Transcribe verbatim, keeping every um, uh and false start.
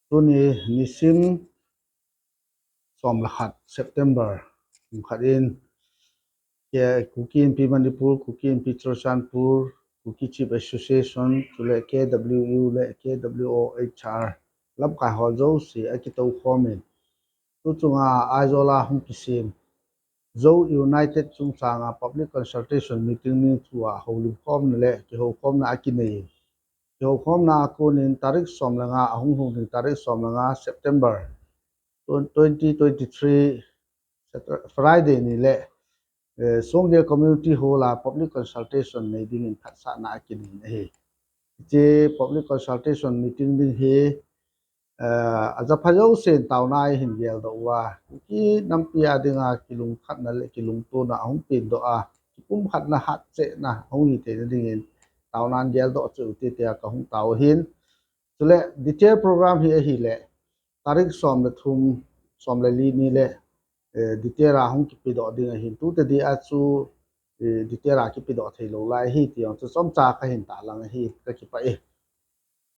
Tuni nisim som le khat September kum khat in, Kuki Inpi Manipur, Kuki Inpi Churachandpur, Kuki Chief Association, chule K W U le K W O H R lamkai ho jouse akitou khom in, tuchunga Aizawl a hung kisem Zo United chungchanga public consultation meeting ni thua houlim khomna le kihoukhomna akinei. Kihoukhomna a konin tarik som le nga, ahung lhung ding tarik som le nga September twenty twenty-three, Friday ni le, eh, Songgel Community Hall a public consultation nei dingin phatsahna akinei ahi. Hiche public consultation meeting ding hi, eh, ajapha jousen taona ihin geldoh uva, Kuki nampi a dinga kilungkhatna le kilungtona ahung pendoh a, kipumkhatna hatchehna ahung hi theina dingin taonan geldoh cheh ute tia kahung tao ahin. Chule detail program hi ahile, tarik som le thum, som le li ni le, eh, detail a hung kipedoh ding ahin, tutedia chu, eh, detail a kipedoh theilou lai ahi ti jong chu chomcha kahin tahlang ahi, kakipah e.